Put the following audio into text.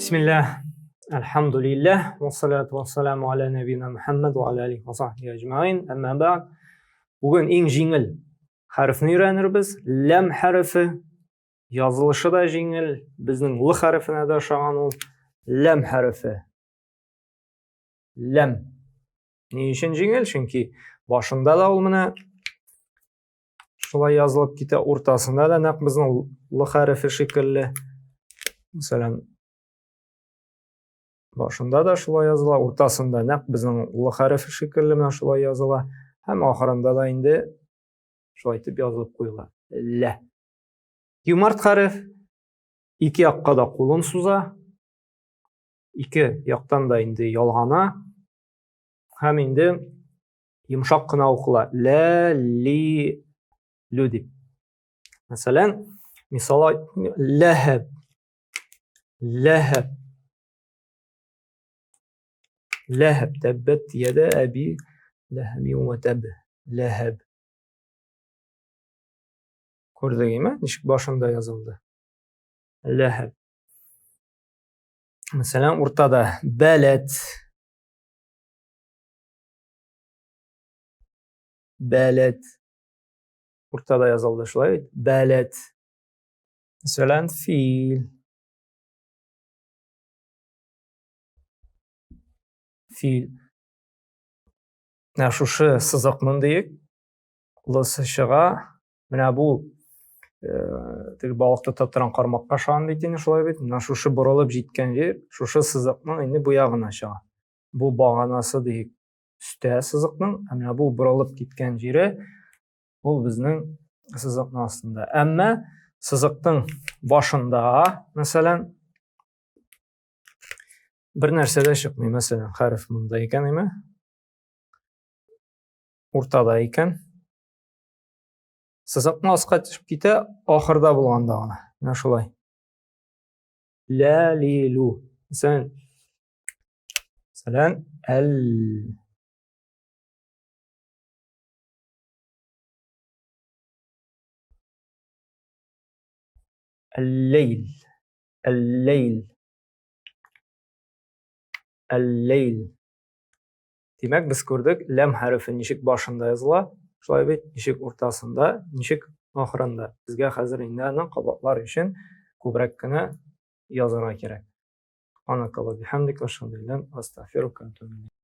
Бисмилләһ, әлхәмдүлилләһ, вассалату вассаламу аля нәбина Мухаммад ва аля алихи ва сахбихи әҗмәгыйн. Әмма бәгъд. Бүген иң җиңел хәрефне өйрәнербез. Ләм хәрефе. Язылышы да җиңел, безнең л хәрефенә дә ошаган ул. Ләм хәрефе. Ләм. Ни өчен җиңел? Чөнки башында да ул менә шулай язылып китә, уртасында да нәкъ безнең л хәрефе шикелле. Мәсәлән, башында да шулай языла, уртасында нәкъ безнең л хәрефе шикелле менә шулай языла һәм ахырында да инде шулай итеп язылып куела. Лә. Юмарт хәреф ике якка да кулын суза, ике яктан да инде ялгана һәм инде йомшак кына укыла. Лә, ли, лю дип. Мәсәлән, мисал ләһәб. Ләһәб. Ләһәб тәббәт яда әби ләһәби ва тәб. Ләһәб. Күрдегезме, ничек башында язылды? Ләһәб. Мәсәлән, уртада бәләт. Бәләт. Уртада язылды шулай бит. Бәләт. Мәсәлән, фил. Фил. Менә шушы сызыкның диек. Лысы чыга. Менә бу э, теге балык тота торган кармакка ошаган бит инде шулай бит. Менә шушы борылып җиткән җир, шушы сызыкның инде бу ягына чыга. Бу баганасы диек өстә сызыкның, ә менә бу борылып киткән җире ул безнең сызыкның астында. Әмма сызыкның башында, мәсәлән, бер нәрсә дә чыкмый. Мәсәлән, хәреф монда икән, әйме? Уртада икән. Сызыкның аска төшеп китә, ахырда булганда гына. Менә шулай. Ля, ли, лю. Мәсәлән, Мәсәлән, әл. Әл-ләйл. Әл-ләйл. Әл-ләйл. Димәк, без күрдек, ләм хәрефе ничек башында языла, шулай бит, ничек уртасында, ничек ахырында. Безгә хәзер инде аны кабатлар өчен күбрәк кенә язарга кирәк. Субханакаллаһ бихамдик, ашһаду ан ла иляха илля анта, астагфирука ва атубу иләйк.